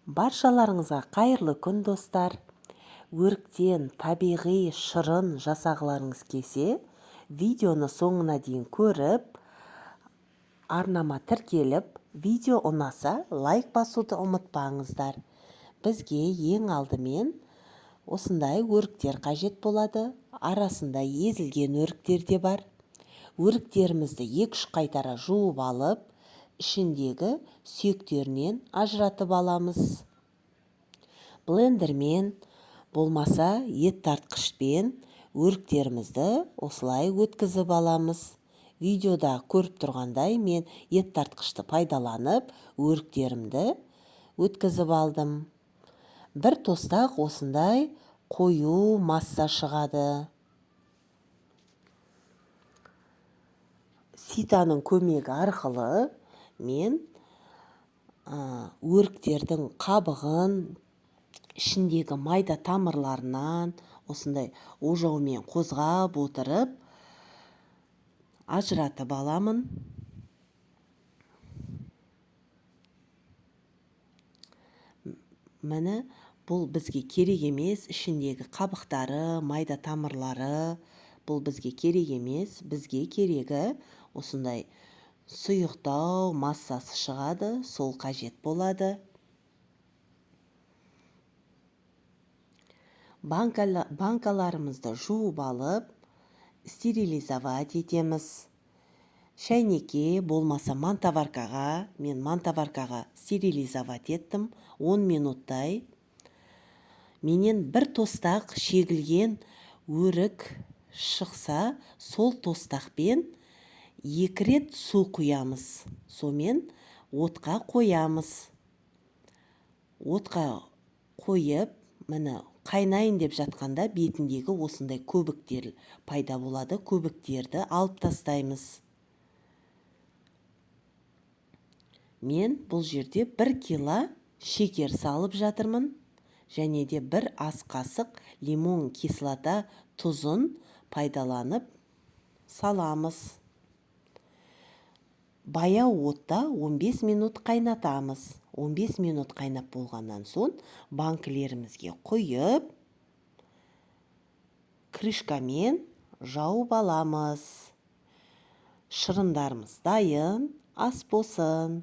Баршаларыңызға қайырлы күн, достар. Өріктен табиғи шырын жасағыларыңыз келсе, видеоны соңына дейін көріп, арнама тіркеліп, видео ұнаса лайк басуды ұмытпаңыздар. Бізге ең алдымен осындай өріктер қажет болады. Арасында езілген өріктер де бар. Өріктерімізді 2-3 қайтара жуып алып, ішіндегі сүйектерінен ажыратып аламыз. Блендермен, болмаса ет тартқышпен өріктерімізді осылай өткізіп аламыз. Видеода көріп тұрғандай, мен ет тартқышты пайдаланып, өріктерімді өткізіп алдым. Бір тостақ осындай қою масса шығады. Ситаның көмегі арқылы мен өріктердің қабығын, ішіндегі майда тамырларынан осындай ожаумен қозғап отырып ажыратып аламын. Міне, бұл бізге керек емес, ішіндегі қабықтары, майда тамырлары бұл бізге керек емес. Бізге керегі осындай сұйықтау массасы шығады, сол қажет болады. Банкаларымызды жуып алып, стерилизовать етеміз. Шәйнекке, болмаса мантоваркаға, мен мантоваркаға стерилизовать еттім 10 минуттай. Менен бір тостақ шегілген өрік шықса, сол тостақпен 2 рет су құямыз. Сонымен отқа қоямыз. Отқа қойып, міне, қайнайын деп жатқанда бетіндегі осындай көбіктер пайда болады. Көбіктерді алып тастаймыз. Мен бұл жерде 1 кило шекер салып жатырмын. Және де 1 ас қасық лимон кислота тұзын пайдаланып саламыз. Баяу отта 15 минут қайнатамыз. 15 минут қайнап болғаннан соң банкілерімізге құйып, крышкамен жауып аламыз. Шырындарымыз дайын, ас болсын.